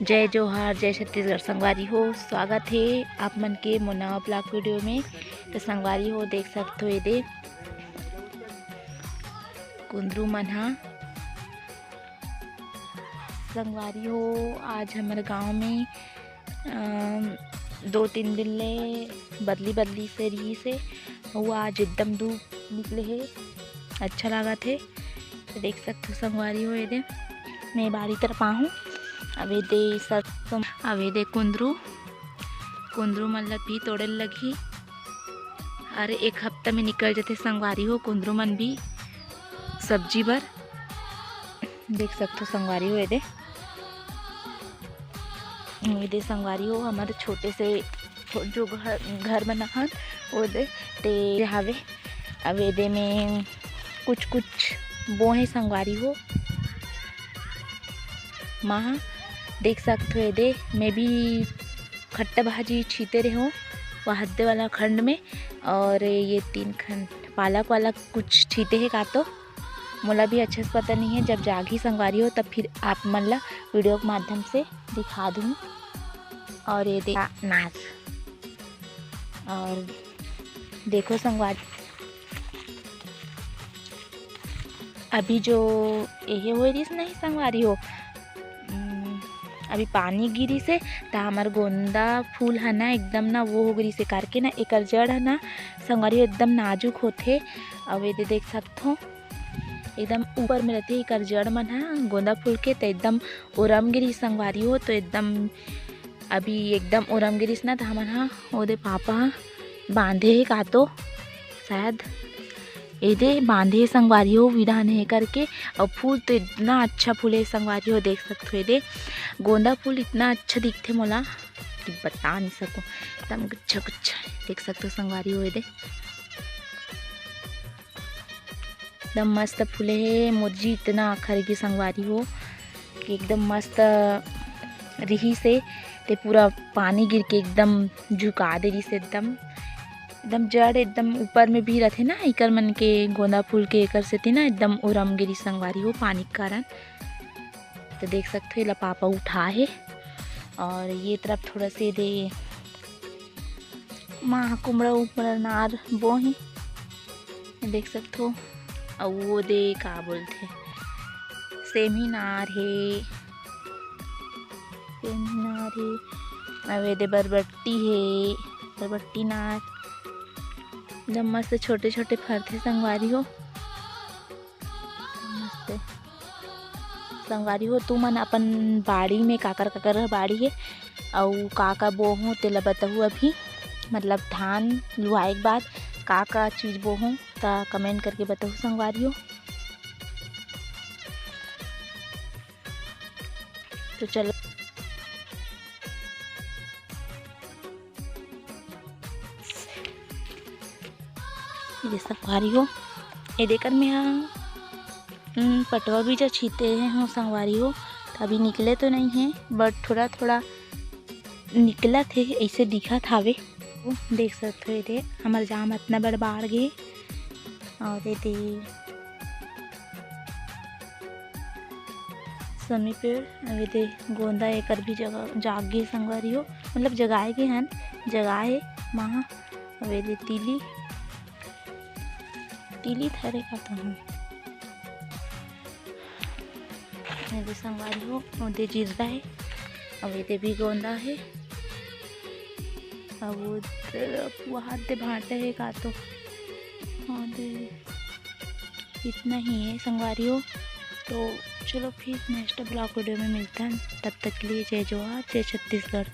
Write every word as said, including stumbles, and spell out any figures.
जय जोहार, जय छत्तीसगढ़ संगवारी हो, स्वागत हे आप मन के मोर नवा vlog video में। तो संगवारी हो, देख सकथो एदे कुंदरू मन हा। संगवारी हो, आज हमर गांव में अम, दो तीन दिन ले बदली बदली से रहिस हे, अउ आज एकदम धूप निकले हे, अच्छा लागत हे। तो देख सकथो संगवारी हो, एदे मैं बाड़ी तरफ आहूँ। अब एदे सरसों, अब एदे कुंदरू, कुंदरू मन ल भी तोड़े ल लगही। अरे, एक हफ्ता में निकल जथे संगवारी हो कुंदरू मन भी सब्जी बर। देख सकथो संगवारी हो एदे, एदे संगवारी हो, हमर छोटे से छो-, जो घर, घर बना हन, ओदे ते हावे। अब एदे में कुछ कुछ बोहे संगवारी हो, माँ देख सकथो एदे, मैं भी खट्टा भाजी छीते रहे हूँ वहद्दे वाला खंड में, और ये तीन खंड पालक वाला कुछ छीते हे का तो मोला भी अच्छे से पता नहीं है। जब जागी संगवारी हो, तब फिर आप मन ला video के माध्यम से दिखा दूँ। और ये दे नाच, और देखो संगवारी, अभी जो एहे होए रिस नहीं संगवारी हो, उम, अभी पानी गिरिस हे, त हमर गोंदा फूल ह ना एकदम ना वो हो गिरिस हे, करके ना एकर जड़ ह ना संगवारी हो एकदम नाजुक होथे। अउ एदे देख सकथो, एकदम ऊपर में रथे एकर जड़ मन ह गोंदा फूल के, त एकदम ओरम गिरिस संगवारी हो, तो एकदम अभी एकदम ओरम गिरिस ना, त हमन ह ओदे पापा ह बांधे हे का तो, शायद एदे बांधे हे संगवारी हो, विधान हे करके। अउ फूल तो इतना अच्छा फूले हे संगवारी हो, देख सकथो एदे गोंदा फूल इतना अच्छा दिखथे मोला कि बता नहीं सकूँ, एकदम गुच्छा गुच्छा देख सकथो संगवारी हो एदे। एकदम मस्त फूले हे, मोर जी इतना आखर गे संगवारी हो कि एकदम मस्त रिहिस हे, ते पूरा पानी गिर के एकदम झुका दे रिहिस हे, एकदम, एकदम जड़ एकदम ऊपर में भी रथे ना, एकर मन के गोंदा फूल के, एकर सेती ना एकदम ओरम गे रिहिस संगवारी हो पानी के कारण। तो देख सकथो, एला पापा उठा हे और ये तरफ थोड़ा से दे माँ कुमड़ा उमड़ा नार बोहे, देख सकथो। अउ वो दे का बोलथे, सेमी नार हे, सेमी नार हे, अउ एदे बरबट्टी हे, बरबट्टी नार, एकदम मस्त छोटे छोटे फरथे संगवारी हो। मस्त। संगवारी हो, तुमन अपन बाड़ी में काकर काकर बाड़ी हे अउ का का बोहूँ तेला बताहू। अभी मतलब धान लुआए के बाद का का चीज बोहूँ त comment करके बताहू संगवारी हो। तो चलो, ये संगवारी हो, ये देकर मैं हा, हम्म, पटवा बीजा छीते हे हो संगवारी हो, त अभी निकले तो नहीं है, but थोड़ा थोड़ा निकलत हे, ऐसे दिखत हावे। देख सकत हो, ये दे हमर जाम अतना बड़ बाढ़ गे, और ये दे समी पेड़, अउ ये दे गोंदा, एकर भी जगह जाग गे संगवारी हो, मतलब जगाए गे हन, जगाए महा। अउ ये दे तिली, तिली धरे का तो हम। ये दे संगवारी हो, वो दे जिरदा हे, अउ ये दे भी गोंदा हे, अउ वो दे, वो हाथ दे भांटा हे का तो, हाँ दे। इतना ही है संगवारी हो। तो चलो फिर next vlog video में मिलता है, तब तक के लिए जय जोहार, जय छत्तीसगढ़।